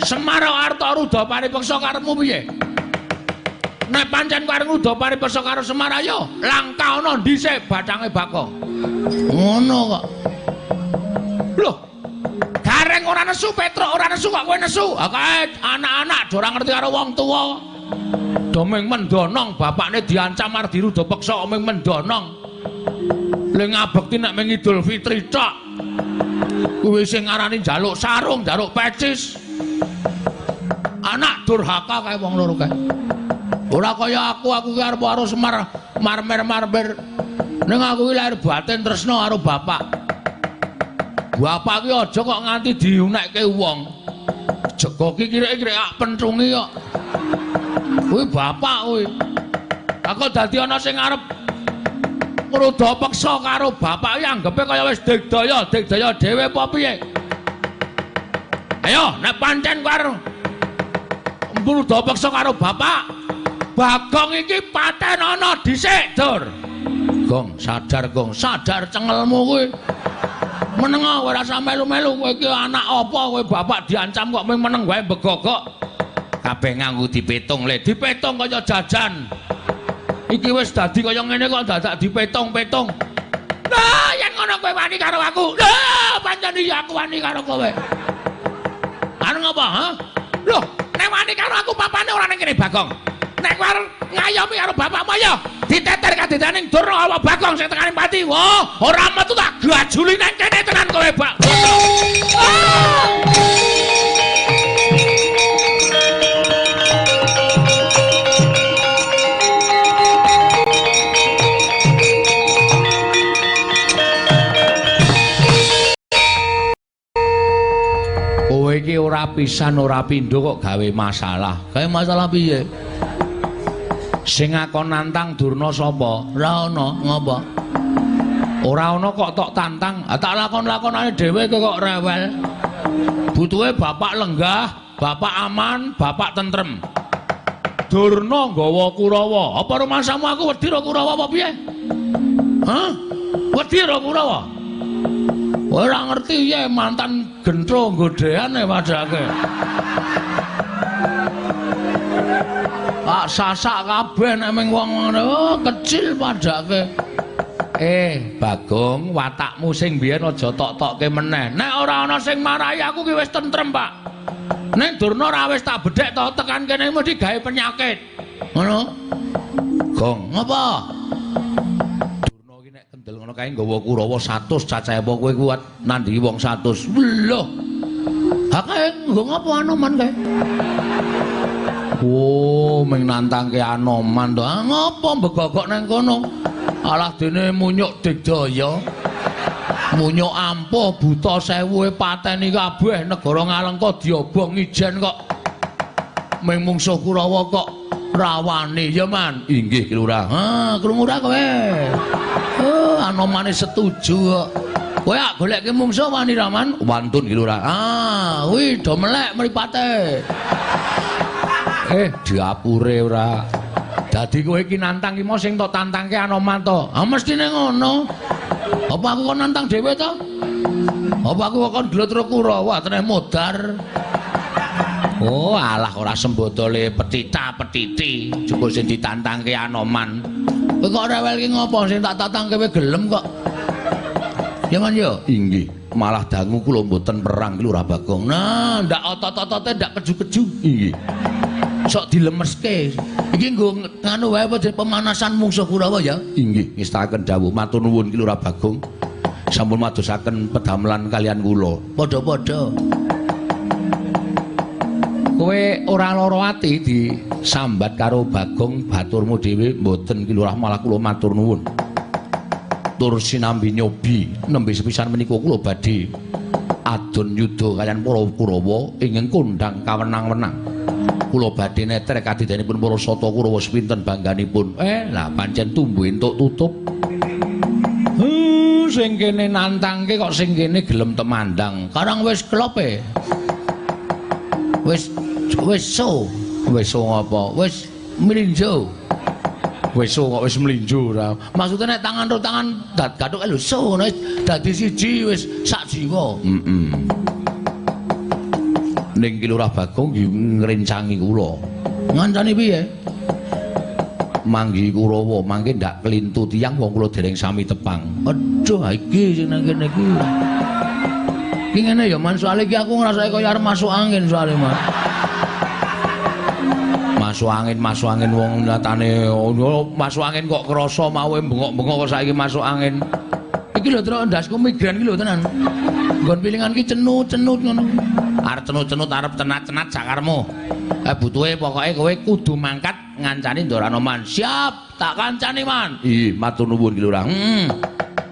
Semar arep tok ruda paripeksa karepmu piye? Nek pancen kowe arep ngruda paripeksa karo Semar ayo, langkah ana dhisik bathange Bagong. Ngono kok. Loh. Gareng ora nesu, Petruk ora nesu kok kowe nesu. Ha kae anak-anak do ora ngerti karo wong tuwa. Do ming mendonong bapakne diancam arep diruda peksa ming mendonong. Le ngabekti nek ming Idul Fitri tok. Kuwi sing ngarani njaluk sarung, njaluk pecis. Anak durhaka kae wong loro kae. Ora kaya aku, aku ki arep karo Semar marmer-marmer. Ning aku ki lahir batin tresna karo bapak. Bapak ki aja kok nganti diunekke wong. Jego ki kirek-kirek ak pentungi kok. Kuwi bapak kuwi. Aku dadi ana sing arep ngruda peksa karo bapak ki anggepe kaya wis digdaya, digdaya dhewe apa piye? Ayo, nek pancen kowe arep ngruda peksa karo bapak, Bagong iki paten ana dhisik, Dur. Gong, sadar Gong, sadar cengelmu kuwi. Meneng kowe ora usah melu-melu, kowe iki anak apa kowe bapak diancam kok mung meneng wae begogok. Kabeh nganggo dipetung le, dipetung kaya jajan. Iki wis dadi kaya ngene kok dadak dipetung-petung. Lah, yen ngono kowe wani karo aku. Lah, pancen iya aku wani karo kowe. Anu ngapa, ha? Loh, nek wani karo aku papane ora ning kene Bagong. Nek kowe arep ngayomi karo bapakmu ayo diteter kadedaning Durna apa Bagong sing tekane pati. Wah, ora metu tak gajuli nang kene tenan kowe, Pak. Kowe iki ora pisan ora pindho kok gawe masalah. Gawe masalah piye? Sing ngakon nantang Durna sapa? Ora ana, ngapa? Ora ana kok tok tantang. Ha tak lakon-lakonane dhewe kok rewel. Butuhe bapak lenggah, bapak aman, bapak tentrem. Durna nggawa Kurawa. Apa rumasamu aku wedi karo Kurawa apa piye? Hah? Wedi karo Kurawa? Ora ngerti ye mantan gentro nggodheane padake. Pak sasak kabeh nek ming wong ngono, oh, kecil padake. Bagong, watakmu sing biyen aja tok-tokke meneh. Nek ora ana sing marahi aku ki wis tentrem, Pak. Nek Durna ora wis tak bedhek to tekan kene mesti gawe penyakit. Ngono. Gong, ngapa? Durna ki nek kendel ngono kae nggawa Kurawa 100 cacahe apa kowe kuat nandhingi wong 100. Lho. Ha kae nggo ngapa Anoman kae? Oh, ming nantangke Anoman to. Ah ngopo mbegogok nang kono? Alah dene munyuk digdaya. Munyuk ampuh buta sewuhe pateni kabeh negara Ngalengka diobong ijen kok. Ming mungsuh Kurawa kok rawani ya, Man. Inggih, Ki Lurah. Ha, krungu ora kowe? Oh, Anomane setuju kok. Kowe ak goleke mungsuh wani ra, Man? Wantun, Ki Lurah. Ah, kuwi do melek mripate. Diapure ora. Dadi kowe iki nantang ki mau sing tok tantangke Anoman to. Ah mestine ngono. Apa aku kon nantang dhewe to? Apa aku kon gelut karo Kurawa teneh modar. Oh, alah ora sembodole petita-petiti, cukup sing ditantangke Anoman. Kowe kok rewel ki ngopo sing tak tantangke kowe gelem kok. Ya Man ya? Inggih. Malah dangu kula mboten perang ki Lurah Bagong. Nah, ndak otot-otote ndak keju-keju. Inggih. Sok dilemeske. Iki nggo nganu wae apa pemanasan mungsuh Kurawa ya? Inggih, ngestakaken dawuh matur nuwun ki Lurah Bagong. Sampun madosaken pedamelan kalian kula. Padha-padha. Kowe ora lara ati disambat karo Bagong baturmu dhewe? Mboten ki Lurah, malah kula matur nuwun. Tur sinambi nyobi nembe sepisan menika kula badhe adon yuda kaliyan para Kurawa ingkang kondhang kawenang-wenang. Kula badhe neter kadidanipun para sata Kurawa sepinten bangganipun. Lah pancen tumbuh entuk tutup. Sing kene nantangke kok sing kene gelem temandang. Karang wis klope. Wis wis so. Wis so ngapa? Wis mlinjo. Wis so kok wis mlinjo ora. Maksude nek tangan ro tangan gathuk lho so ngono dadi siji wis sak jiwa. Heeh. Ning Ki Lurah Bagong nggih ngrencangi kula. Ngancani piye? Manggi Kurawa mangke ndak klintu tiyang wong kula dereng sami tepang. Aduh, iki sing nang kene iki. Iki ngene ya Man, soalé iki aku ngrasake kaya arep masuk angin soalé, Mas. Masuk angin wong nyatane oh, masuk angin kok krasa mau bengok-bengok kok saiki masuk angin. Iki lho truk ndasku migren iki lho tenan. Nggon pilingan iki cenut-cenut ngono. Arep cenut-cenut arep cenat-cenat sakarmu. Butuhe pokoke kowe kudu mangkat ngancani Ndoranoman. Siap, tak kancani, Man. Ih, matur nuwun Ki Lurah.